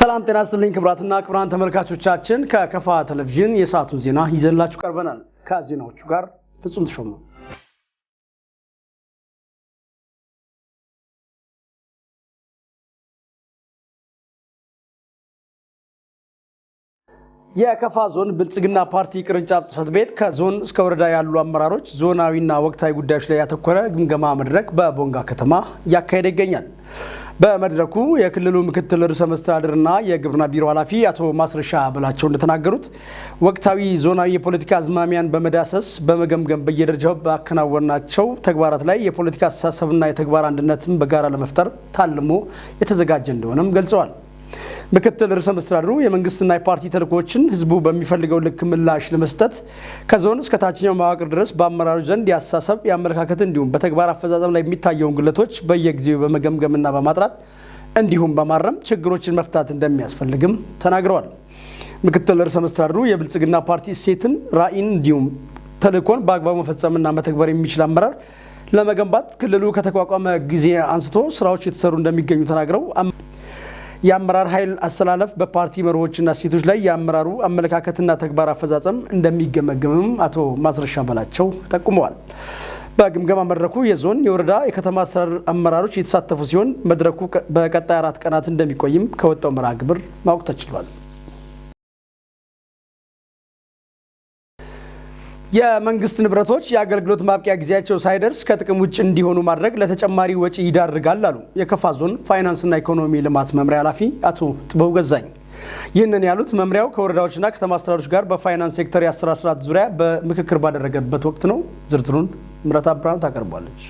ሰላም ጤና ይስጥልኝ ክቡራትና ክቡራን ተመልካቾቻችን፣ ከከፋ ቴሌቪዥን የሰዓቱን ዜና ይዘንላችሁ ቀርበናል። ከዜናዎቹ ጋር ፍጹም ተሾመ። የከፋ ዞን ብልጽግና ፓርቲ ቅርንጫፍ ጽሕፈት ቤት ከዞን እስከ ወረዳ ያሉ አመራሮች ዞናዊና ወቅታዊ ጉዳዮች ላይ ያተኮረ ግምገማ መድረክ በቦንጋ ከተማ እያካሄደ ይገኛል። በመድረኩ የክልሉ ምክትል ርዕሰ መስተዳድርና የግብርና ቢሮ ኃላፊ አቶ ማስረሻ በላቸው እንደተናገሩት፣ ወቅታዊ ዞናዊ የፖለቲካ አዝማሚያን በመዳሰስ በመገምገም በየደረጃው ባከናወናቸው ተግባራት ላይ የፖለቲካ አስተሳሰብና የተግባር አንድነትን በጋራ ለመፍጠር ታልሞ የተዘጋጀ እንደሆነም ገልጸዋል። ምክትል ርዕሰ መስተዳድሩ የመንግስትና የፓርቲ ተልእኮዎችን ህዝቡ በሚፈልገው ልክ ምላሽ ለመስጠት ከዞን እስከ ታችኛው መዋቅር ድረስ በአመራሮች ዘንድ የአስተሳሰብ፣ የአመለካከት እንዲሁም በተግባር አፈጻጸም ላይ የሚታየውን ግለቶች በየጊዜው በመገምገምና በማጥራት እንዲሁም በማረም ችግሮችን መፍታት እንደሚያስፈልግም ተናግረዋል። ምክትል ርዕሰ መስተዳድሩ የብልጽግና ፓርቲ እሴትን፣ ራዕይን እንዲሁም ተልእኮን በአግባቡ መፈጸምና መተግበር የሚችል አመራር ለመገንባት ክልሉ ከተቋቋመ ጊዜ አንስቶ ስራዎች የተሰሩ እንደሚገኙ ተናግረው፣ የአመራር ኃይል አሰላለፍ በፓርቲ መርሆችና እሴቶች ላይ የአመራሩ አመለካከትና ተግባር አፈጻጸም እንደሚገመገምም አቶ ማስረሻ በላቸው ጠቁመዋል። በግምገማ መድረኩ የዞን፣ የወረዳ፣ የከተማ አስተዳደር አመራሮች የተሳተፉ ሲሆን፣ መድረኩ በቀጣይ 4 ቀናት እንደሚቆይም ከወጣው መርሃ ግብር ማወቅ ተችሏል። የመንግስት ንብረቶች የአገልግሎት ማብቂያ ጊዜያቸው ሳይደርስ ከጥቅም ውጭ እንዲሆኑ ማድረግ ለተጨማሪ ወጪ ይዳርጋል አሉ የከፋ ዞን ፋይናንስና ኢኮኖሚ ልማት መምሪያ ኃላፊ አቶ ጥበቡ ገዛኝ። ይህንን ያሉት መምሪያው ከወረዳዎችና ከተማ አስተዳደሮች ጋር በፋይናንስ ሴክተር የአሰራር ስርዓት ዙሪያ በምክክር ባደረገበት ወቅት ነው። ዝርዝሩን ምረታ ብርሃኑ ታቀርቧለች።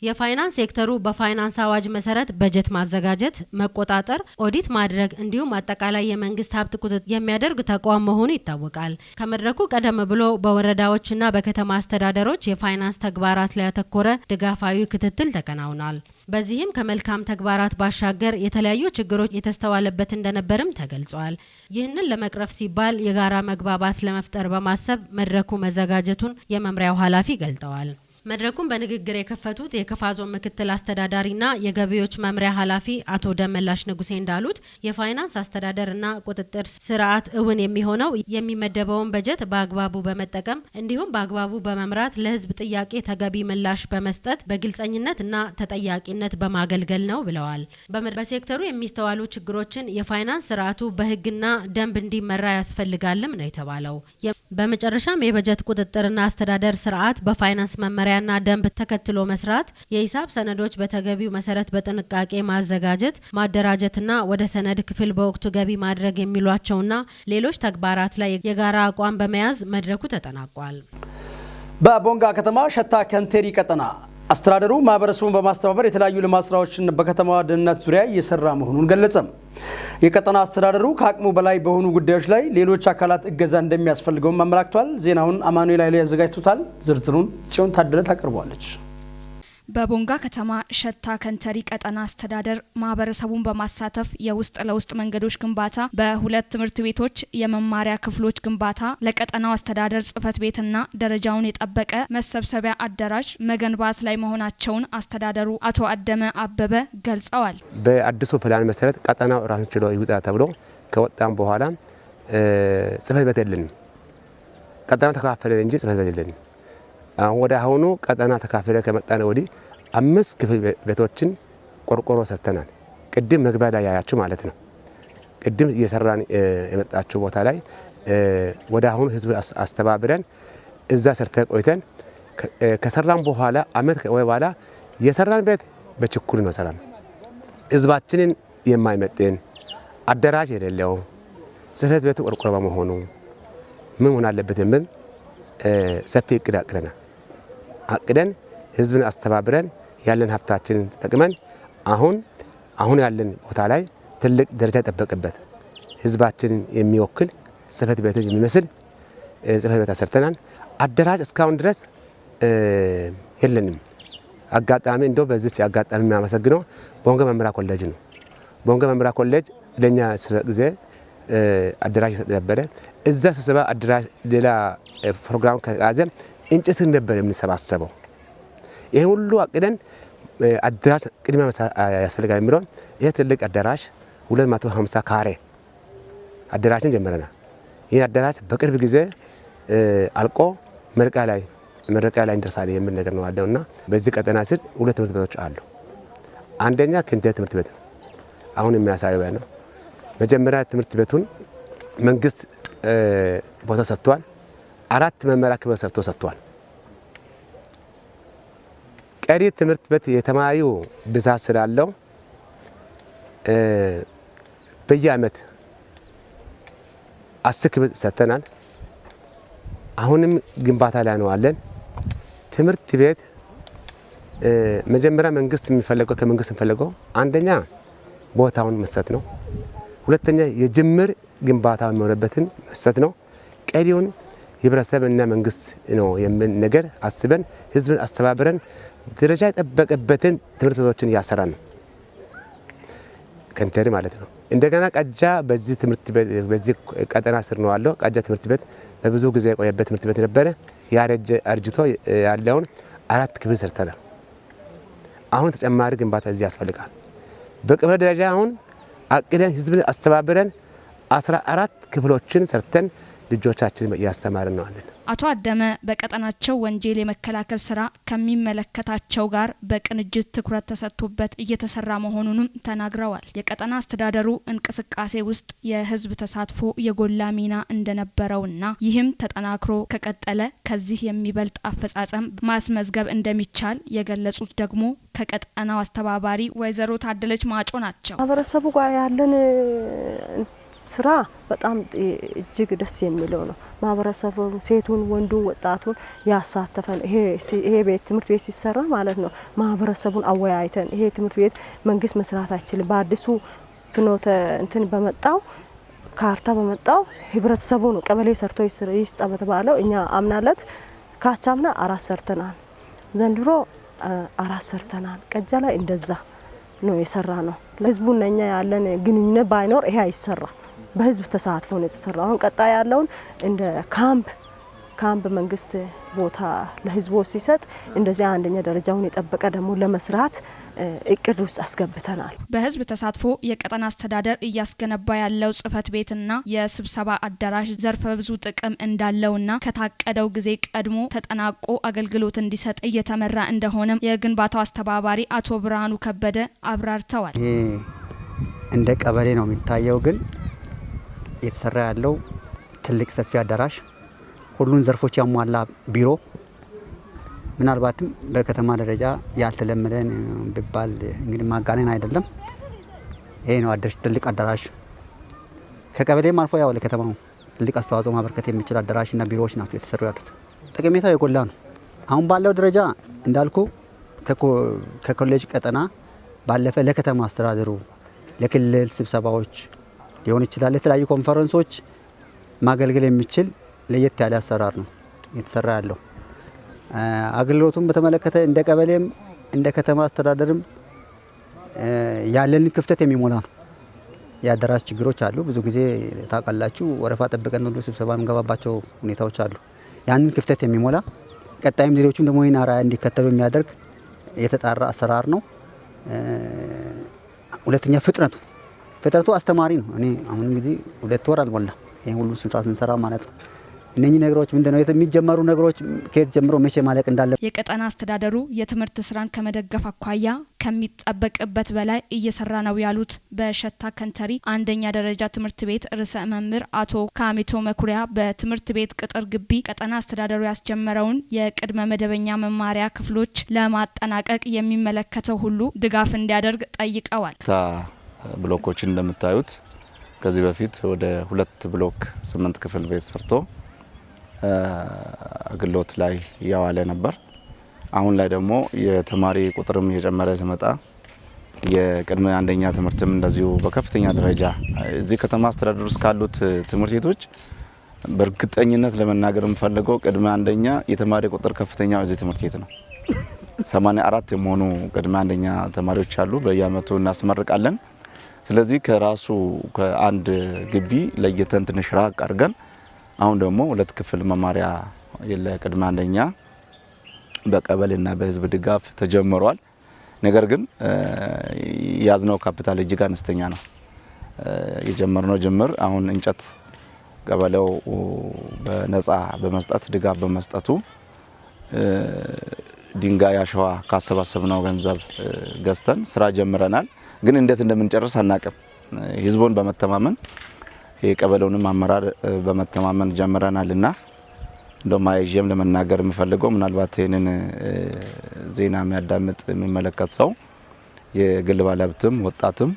የፋይናንስ ሴክተሩ በፋይናንስ አዋጅ መሰረት በጀት ማዘጋጀት፣ መቆጣጠር፣ ኦዲት ማድረግ እንዲሁም አጠቃላይ የመንግስት ሀብት ቁጥጥር የሚያደርግ ተቋም መሆኑ ይታወቃል። ከመድረኩ ቀደም ብሎ በወረዳዎችና በከተማ አስተዳደሮች የፋይናንስ ተግባራት ላይ ያተኮረ ድጋፋዊ ክትትል ተከናውኗል። በዚህም ከመልካም ተግባራት ባሻገር የተለያዩ ችግሮች የተስተዋለበት እንደነበርም ተገልጿል። ይህንን ለመቅረፍ ሲባል የጋራ መግባባት ለመፍጠር በማሰብ መድረኩ መዘጋጀቱን የመምሪያው ኃላፊ ገልጠዋል። መድረኩን በንግግር የከፈቱት የከፋ ዞን ምክትል አስተዳዳሪና የገቢዎች መምሪያ ኃላፊ አቶ ደመላሽ ንጉሴ እንዳሉት፣ የፋይናንስ አስተዳደርና ቁጥጥር ስርዓት እውን የሚሆነው የሚመደበውን በጀት በአግባቡ በመጠቀም እንዲሁም በአግባቡ በመምራት፣ ለሕዝብ ጥያቄ ተገቢ ምላሽ በመስጠት፣ በግልጸኝነት እና ተጠያቂነት በማገልገል ነው ብለዋል። በሴክተሩ የሚስተዋሉ ችግሮችን የፋይናንስ ስርዓቱ በሕግና ደንብ እንዲመራ ያስፈልጋልም ነው የተባለው። በመጨረሻም የበጀት ቁጥጥርና አስተዳደር ስርዓት በፋይናንስ መመሪያና ደንብ ተከትሎ መስራት፣ የሂሳብ ሰነዶች በተገቢው መሰረት በጥንቃቄ ማዘጋጀት፣ ማደራጀትና ወደ ሰነድ ክፍል በወቅቱ ገቢ ማድረግ የሚሏቸውና ሌሎች ተግባራት ላይ የጋራ አቋም በመያዝ መድረኩ ተጠናቋል። በቦንጋ ከተማ ሸታ ከንቴሪ ቀጠና አስተዳደሩ ማህበረሰቡን በማስተባበር የተለያዩ ልማት ስራዎችን በከተማዋ ደህንነት ዙሪያ እየሰራ መሆኑን ገለጸ። የቀጠና አስተዳደሩ ከአቅሙ በላይ በሆኑ ጉዳዮች ላይ ሌሎች አካላት እገዛ እንደሚያስፈልገውም አመላክቷል። ዜናውን አማኑኤል ኃይሌ አዘጋጅቶታል። ዝርዝሩን ጽዮን ታደለ ታቀርበዋለች። በቦንጋ ከተማ ሸታ ከንተሪ ቀጠና አስተዳደር ማህበረሰቡን በማሳተፍ የውስጥ ለውስጥ መንገዶች ግንባታ፣ በሁለት ትምህርት ቤቶች የመማሪያ ክፍሎች ግንባታ፣ ለቀጠናው አስተዳደር ጽህፈት ቤትና ደረጃውን የጠበቀ መሰብሰቢያ አዳራሽ መገንባት ላይ መሆናቸውን አስተዳደሩ አቶ አደመ አበበ ገልጸዋል። በአዲሱ ፕላን መሰረት ቀጠናው ራሱን ችሎ ይውጣ ተብሎ ከወጣም በኋላ ጽህፈት ቤት የለንም። ቀጠና ተከፋፈለን እንጂ ጽህፈት ቤት የለንም። አሁን ወደ አሁኑ ቀጠና ተካፍለ ከመጣን ወዲህ አምስት ክፍል ቤቶችን ቆርቆሮ ሰርተናል። ቅድም መግቢያ ላይ ያያችሁ ማለት ነው። ቅድም እየሰራን የመጣችሁ ቦታ ላይ ወደ አሁኑ ህዝብ አስተባብረን እዛ ሰርተን ቆይተን ከሰራን በኋላ አመት ወይ በኋላ የሰራን ቤት በችኩል ነው ሰራን። ህዝባችንን የማይመጥን፣ አደራጅ የሌለው፣ ጽህፈት ቤቱ ቆርቆሮ በመሆኑ ምን መሆን አለበት የሚል ሰፊ እቅድ አቅደናል። አቅደን ህዝብን አስተባብረን ያለን ሀብታችንን ተጠቅመን አሁን ያለን ቦታ ላይ ትልቅ ደረጃ የጠበቅበት ህዝባችንን የሚወክል ጽህፈት ቤትን የሚመስል ጽህፈት ቤት አሰርተናል። አደራጅ እስካሁን ድረስ የለንም። አጋጣሚ እንደው በዚች አጋጣሚ የሚያመሰግነው ቦንጋ መምህራን ኮሌጅ ነው። ቦንጋ መምህራን ኮሌጅ ለኛ ጊዜ አደራጅ ይሰጥ ነበረ። እዛ ስብሰባ አደራጅ ሌላ ፕሮግራም ከያዘ እንጨት ነበር የምንሰባሰበው። ይሄ ሁሉ አቅደን አደራጅ ቅድሚያ ያስፈልጋል የሚለውን ይሄ ትልቅ አዳራሽ 250 ካሬ አደራችን ጀምረናል። ይህ አደራጅ በቅርብ ጊዜ አልቆ ምረቃ ላይ እንደርሳለን የሚል ነገር ነው ያለውና በዚህ ቀጠና ስር ሁለት ትምህርት ቤቶች አሉ። አንደኛ ክንቴ ትምህርት ቤት ነው አሁን የሚያሳየው ነው። መጀመሪያ ትምህርት ቤቱን መንግስት ቦታ ሰጥቷል። 4 መመሪያ ክፍል ሰርቶ ሰጥቷል። ቀሪ ትምህርት ቤት የተማሪው ብዛት ስላለው በየአመት 10 ክፍል ሰጥተናል። አሁንም ግንባታ ላይ ነው አለን። ትምህርት ቤት መጀመሪያ መንግስት የሚፈልገው ከመንግስት የሚፈልገው አንደኛ ቦታውን መስጠት ነው። ሁለተኛ የጅምር ግንባታ የሚሆንበትን መስጠት ነው። ቀሪውን ህብረተሰብና መንግስት ነው የሚል ነገር አስበን ህዝብን አስተባብረን ደረጃ የጠበቀበትን ትምህርት ቤቶችን እያሰራን ነው። ከንተሪ ማለት ነው። እንደገና ቀጃ በዚህ ትምህርት ቤት በዚህ ቀጠና ስር ነው ያለው። ቀጃ ትምህርት ቤት በብዙ ጊዜ የቆየበት ትምህርት ቤት ነበረ። ያረጀ አርጅቶ ያለውን 4 ክፍል ሰርተናል። አሁን ተጨማሪ ግንባታ እዚህ ያስፈልጋል። በቀበሌ ደረጃ አሁን አቅደን ህዝብን አስተባብረን 14 ክፍሎችን ሰርተን ልጆቻችን እያስተማርን ነው አለን። አቶ አደመ በቀጠናቸው ወንጀል የመከላከል ስራ ከሚመለከታቸው ጋር በቅንጅት ትኩረት ተሰጥቶበት እየተሰራ መሆኑንም ተናግረዋል። የቀጠና አስተዳደሩ እንቅስቃሴ ውስጥ የህዝብ ተሳትፎ የጎላ ሚና እንደነበረውና ይህም ተጠናክሮ ከቀጠለ ከዚህ የሚበልጥ አፈጻጸም ማስመዝገብ እንደሚቻል የገለጹት ደግሞ ከቀጠናው አስተባባሪ ወይዘሮ ታደለች ማጮ ናቸው። ማህበረሰቡ ጋር ያለን ስራ በጣም እጅግ ደስ የሚለው ነው። ማህበረሰቡ ሴቱን፣ ወንዱን፣ ወጣቱን ያሳተፈ ነው። ይሄ ቤት ትምህርት ቤት ሲሰራ ማለት ነው ማህበረሰቡን አወያይተን ይሄ ትምህርት ቤት መንግስት መስራት አይችልም፣ በአዲሱ ፍኖተ እንትን በመጣው ካርታ በመጣው ህብረተሰቡ ነው ቀበሌ ሰርቶ ይስጣ በተባለው እኛ አምናለት ካቻምና 4 ሰርተናል። ዘንድሮ 4 ሰርተናል። ቀጃ ላይ እንደዛ ነው የሰራ ነው። ለህዝቡ እኛ ያለን ግንኙነት ባይኖር ይሄ አይሰራ። በህዝብ ተሳትፎ ነው የተሰራው። አሁን ቀጣይ ያለውን እንደ ካምፕ መንግስት ቦታ ለህዝቡ ሲሰጥ እንደዚህ አንደኛ ደረጃውን የጠበቀ ደግሞ ለመስራት እቅድ ውስጥ አስገብተናል። በህዝብ ተሳትፎ የቀጠና አስተዳደር እያስገነባ ያለው ጽህፈት ቤትና የስብሰባ አዳራሽ ዘርፈ ብዙ ጥቅም እንዳለውና ከታቀደው ጊዜ ቀድሞ ተጠናቆ አገልግሎት እንዲሰጥ እየተመራ እንደሆነ የግንባታው አስተባባሪ አቶ ብርሃኑ ከበደ አብራርተዋል። ይሄ እንደ ቀበሌ ነው የሚታየው፣ ግን የተሰራ ያለው ትልቅ ሰፊ አዳራሽ ሁሉን ዘርፎች ያሟላ ቢሮ ምናልባትም በከተማ ደረጃ ያልተለመደ ቢባል እንግዲህ ማጋነን አይደለም። ይሄ ነው አዳራሽ፣ ትልቅ አዳራሽ ከቀበሌም አልፎ ያው ለከተማው ትልቅ አስተዋጽኦ ማበርከት የሚችል አዳራሽና ቢሮዎች ናቸው የተሰሩ ያሉት። ጠቀሜታው የጎላ ነው። አሁን ባለው ደረጃ እንዳልኩ ከኮሌጅ ቀጠና ባለፈ ለከተማ አስተዳደሩ ለክልል ስብሰባዎች ሊሆን ይችላል፣ ለተለያዩ ኮንፈረንሶች ማገልገል የሚችል ለየት ያለ አሰራር ነው የተሰራ ያለው። አገልግሎቱን በተመለከተ እንደ ቀበሌም እንደ ከተማ አስተዳደርም ያለንን ክፍተት የሚሞላ ነው። የአዳራሽ ችግሮች አሉ። ብዙ ጊዜ ታውቃላችሁ፣ ወረፋ ጠብቀን ሁሉ ስብሰባ የምንገባባቸው ሁኔታዎች አሉ። ያንን ክፍተት የሚሞላ ቀጣይም ሌሎቹም ደግሞ ይህን አርአያ እንዲከተሉ የሚያደርግ የተጣራ አሰራር ነው። ሁለተኛ ፍጥነቱ አስተማሪ ነው። እኔ አሁን እንግዲህ 2 ወር አልሞላም ይሄን ሁሉ ስራ ስንሰራ ማለት ነው። እነኚህ ነገሮች ምንድነው የሚጀመሩ ነገሮች ከየት ጀምሮ መቼ ማለቅ እንዳለ የቀጠና አስተዳደሩ የትምህርት ስራን ከመደገፍ አኳያ ከሚጠበቅበት በላይ እየሰራ ነው ያሉት በሸታ ከንተሪ አንደኛ ደረጃ ትምህርት ቤት ርዕሰ መምህር አቶ ካሚቶ መኩሪያ በትምህርት ቤት ቅጥር ግቢ ቀጠና አስተዳደሩ ያስጀመረውን የቅድመ መደበኛ መማሪያ ክፍሎች ለማጠናቀቅ የሚመለከተው ሁሉ ድጋፍ እንዲያደርግ ጠይቀዋል። ብሎኮችን እንደምታዩት ከዚህ በፊት ወደ 2 ብሎክ 8 ክፍል ቤት ሰርቶ አገልግሎት ላይ ያዋለ ነበር። አሁን ላይ ደግሞ የተማሪ ቁጥርም እየጨመረ ሲመጣ የቅድመ አንደኛ ትምህርትም እንደዚሁ በከፍተኛ ደረጃ እዚህ ከተማ አስተዳደር ውስጥ ካሉት ትምህርት ቤቶች በእርግጠኝነት ለመናገር የምፈልገው ቅድመ አንደኛ የተማሪ ቁጥር ከፍተኛው እዚህ ትምህርት ቤት ነው። 84 የሚሆኑ ቅድመ አንደኛ ተማሪዎች አሉ። በየአመቱ እናስመርቃለን። ስለዚህ ከራሱ ከአንድ ግቢ ለይተን ትንሽ ራቅ አድርገን አሁን ደግሞ 2 ክፍል መማሪያ ለቅድመ አንደኛ በቀበሌና በህዝብ ድጋፍ ተጀምሯል። ነገር ግን ያዝነው ካፒታል እጅግ አነስተኛ ነው። የጀመርነው ጅምር አሁን እንጨት ቀበሌው በነጻ በመስጠት ድጋፍ በመስጠቱ ድንጋይ አሸዋ ካሰባሰብነው ገንዘብ ገዝተን ስራ ጀምረናል። ግን እንዴት እንደምንጨርስ አናቅም። ህዝቡን በመተማመን የቀበሌውንም አመራር በመተማመን ጀምረናልና እንደውም አይዤም ለመናገር የምፈልገው ምናልባት ይህንን ዜና የሚያዳምጥ የሚመለከት ሰው የግል ባለሀብትም ወጣትም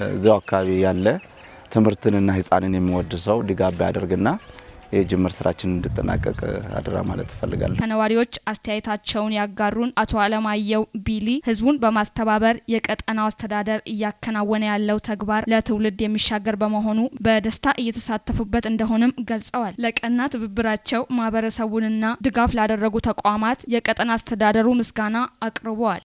እዚያው አካባቢ ያለ ትምህርትንና ህፃንን የሚወድ ሰው ድጋፍ ቢያደርግና የጅምር ስራችን እንዲጠናቀቅ አደራ ማለት እፈልጋለሁ። ከነዋሪዎች አስተያየታቸውን ያጋሩን አቶ አለማየሁ ቢሊ ህዝቡን በማስተባበር የቀጠናው አስተዳደር እያከናወነ ያለው ተግባር ለትውልድ የሚሻገር በመሆኑ በደስታ እየተሳተፉበት እንደሆነም ገልጸዋል። ለቀና ትብብራቸው ማህበረሰቡንና ድጋፍ ላደረጉ ተቋማት የቀጠና አስተዳደሩ ምስጋና አቅርበዋል።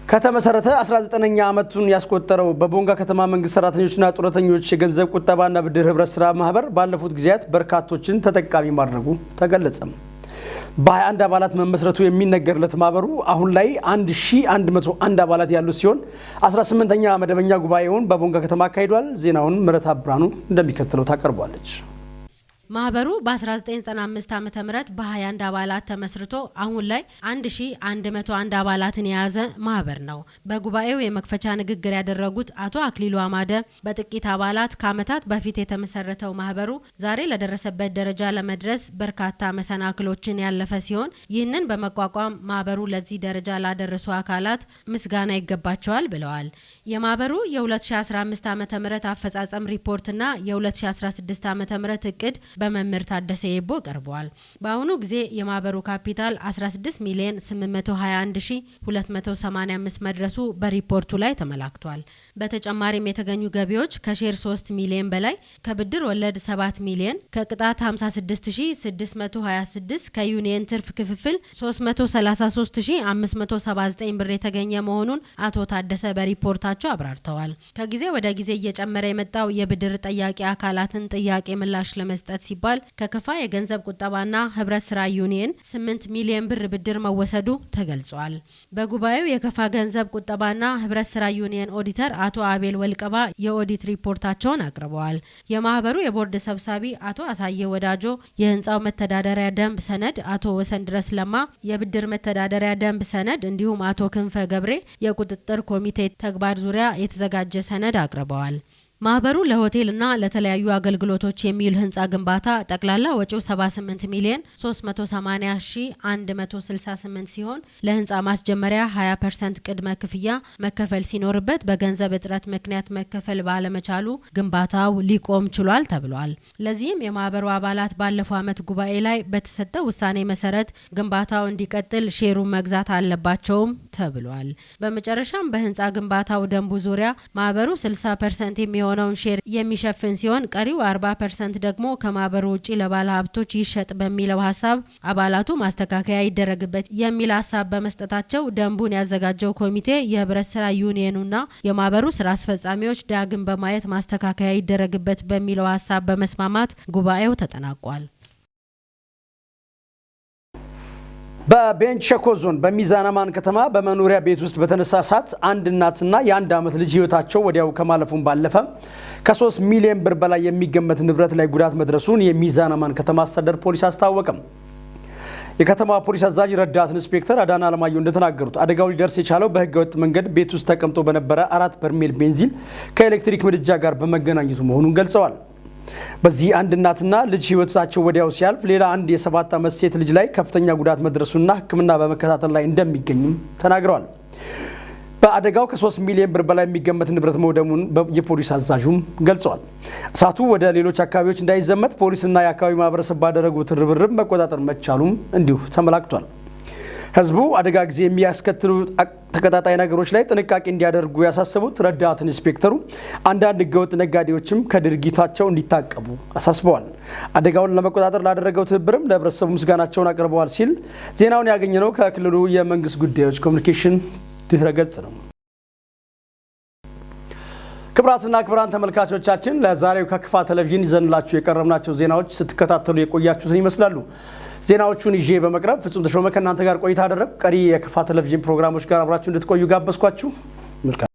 ከተመሰረተ 19ኛ ዓመቱን ያስቆጠረው በቦንጋ ከተማ መንግስት ሰራተኞችና ጡረተኞች የገንዘብ ቁጠባና ብድር ህብረት ስራ ማህበር ባለፉት ጊዜያት በርካቶችን ተጠቃሚ ማድረጉ ተገለጸ። በ21 አባላት መመስረቱ የሚነገርለት ማህበሩ አሁን ላይ 1101 አባላት ያሉት ሲሆን 18ኛ መደበኛ ጉባኤውን በቦንጋ ከተማ አካሂዷል። ዜናውን ምረታ ብርሃኑ እንደሚከተለው ታቀርቧለች። ማህበሩ በ1995 ዓ.ም በ21 አባላት ተመስርቶ አሁን ላይ 1101 አባላትን የያዘ ማህበር ነው። በጉባኤው የመክፈቻ ንግግር ያደረጉት አቶ አክሊሉ አማደ በጥቂት አባላት ከዓመታት በፊት የተመሰረተው ማህበሩ ዛሬ ለደረሰበት ደረጃ ለመድረስ በርካታ መሰናክሎችን ያለፈ ሲሆን ይህንን በመቋቋም ማህበሩ ለዚህ ደረጃ ላደረሱ አካላት ምስጋና ይገባቸዋል ብለዋል። የማህበሩ የ2015 ዓ.ም አፈጻጸም ሪፖርትና የ2016 ዓ.ም እቅድ በመምህር ታደሰ የቦ ቀርበዋል። በአሁኑ ጊዜ የማህበሩ ካፒታል 16 ሚሊዮን 821285 መድረሱ በሪፖርቱ ላይ ተመላክቷል። በተጨማሪም የተገኙ ገቢዎች ከሼር 3 ሚሊዮን በላይ፣ ከብድር ወለድ 7 ሚሊዮን፣ ከቅጣት 56626፣ ከዩኒየን ትርፍ ክፍፍል 333579 ብር የተገኘ መሆኑን አቶ ታደሰ በሪፖርታቸው አብራርተዋል። ከጊዜ ወደ ጊዜ እየጨመረ የመጣው የብድር ጠያቂ አካላትን ጥያቄ ምላሽ ለመስጠት ሲባል ከከፋ የገንዘብ ቁጠባና ህብረት ስራ ዩኒየን 8 ሚሊዮን ብር ብድር መወሰዱ ተገልጿል። በጉባኤው የከፋ ገንዘብ ቁጠባና ህብረት ስራ ዩኒየን ኦዲተር አቶ አቤል ወልቀባ የኦዲት ሪፖርታቸውን አቅርበዋል። የማህበሩ የቦርድ ሰብሳቢ አቶ አሳየ ወዳጆ የህንፃው መተዳደሪያ ደንብ ሰነድ፣ አቶ ወሰን ድረስ ለማ የብድር መተዳደሪያ ደንብ ሰነድ እንዲሁም አቶ ክንፈ ገብሬ የቁጥጥር ኮሚቴ ተግባር ዙሪያ የተዘጋጀ ሰነድ አቅርበዋል። ማህበሩ ለሆቴልና ለተለያዩ አገልግሎቶች የሚውል ህንፃ ግንባታ ጠቅላላ ወጪው 78 ሚሊዮን 380168 ሲሆን ለህንፃ ማስጀመሪያ 20% ቅድመ ክፍያ መከፈል ሲኖርበት በገንዘብ እጥረት ምክንያት መከፈል ባለመቻሉ ግንባታው ሊቆም ችሏል ተብሏል። ለዚህም የማህበሩ አባላት ባለፈው ዓመት ጉባኤ ላይ በተሰጠው ውሳኔ መሰረት ግንባታው እንዲቀጥል ሼሩን መግዛት አለባቸውም ተብሏል። በመጨረሻም በህንፃ ግንባታው ደንቡ ዙሪያ ማህበሩ 60% የሚሆነውን ሼር የሚሸፍን ሲሆን ቀሪው 40% ደግሞ ከማህበሩ ውጪ ለባለ ሀብቶች ይሸጥ በሚለው ሀሳብ አባላቱ ማስተካከያ ይደረግበት የሚል ሀሳብ በመስጠታቸው ደንቡን ያዘጋጀው ኮሚቴ የህብረት ስራ ዩኒየኑና የማህበሩ ስራ አስፈጻሚዎች ዳግም በማየት ማስተካከያ ይደረግበት በሚለው ሀሳብ በመስማማት ጉባኤው ተጠናቋል። በቤንች ሸኮ ዞን በሚዛን አማን ከተማ በመኖሪያ ቤት ውስጥ በተነሳ እሳት አንድ እናትና የአንድ ዓመት ልጅ ህይወታቸው ወዲያው ከማለፉም ባለፈ ከ3 ሚሊዮን ብር በላይ የሚገመት ንብረት ላይ ጉዳት መድረሱን የሚዛን አማን ከተማ አስተዳደር ፖሊስ አስታወቀም። የከተማዋ ፖሊስ አዛዥ ረዳት ኢንስፔክተር አዳና አለማየሁ እንደተናገሩት አደጋው ሊደርስ የቻለው በህገወጥ መንገድ ቤት ውስጥ ተቀምጦ በነበረ 4 በርሜል ቤንዚን ከኤሌክትሪክ ምድጃ ጋር በመገናኘቱ መሆኑን ገልጸዋል። በዚህ አንድ እናትና ልጅ ህይወታቸው ወዲያው ሲያልፍ ሌላ አንድ የ7 ዓመት ሴት ልጅ ላይ ከፍተኛ ጉዳት መድረሱና ሕክምና በመከታተል ላይ እንደሚገኝም ተናግረዋል። በአደጋው ከ3 ሚሊዮን ብር በላይ የሚገመት ንብረት መውደሙን የፖሊስ አዛዡም ገልጸዋል። እሳቱ ወደ ሌሎች አካባቢዎች እንዳይዘመት ፖሊስና የአካባቢው ማህበረሰብ ባደረጉት ርብርብ መቆጣጠር መቻሉም እንዲሁ ተመላክቷል። ህዝቡ አደጋ ጊዜ የሚያስከትሉ ተቀጣጣይ ነገሮች ላይ ጥንቃቄ እንዲያደርጉ ያሳሰቡት ረዳት ኢንስፔክተሩ አንዳንድ ህገወጥ ነጋዴዎችም ከድርጊታቸው እንዲታቀቡ አሳስበዋል። አደጋውን ለመቆጣጠር ላደረገው ትብብርም ለህብረተሰቡ ምስጋናቸውን አቅርበዋል ሲል ዜናውን ያገኘነው ከክልሉ የመንግስት ጉዳዮች ኮሚኒኬሽን ድህረ ገጽ ነው። ክብራትና ክብራን ተመልካቾቻችን ለዛሬው ከክፋ ቴሌቪዥን ይዘንላችሁ የቀረብናቸው ዜናዎች ስትከታተሉ የቆያችሁትን ይመስላሉ። ዜናዎቹን ይዤ በመቅረብ ፍጹም ተሾመ ከእናንተ ጋር ቆይታ አደረግኩ። ቀሪ የክፋ ቴሌቪዥን ፕሮግራሞች ጋር አብራችሁ እንድትቆዩ ጋበዝኳችሁ። መልካም።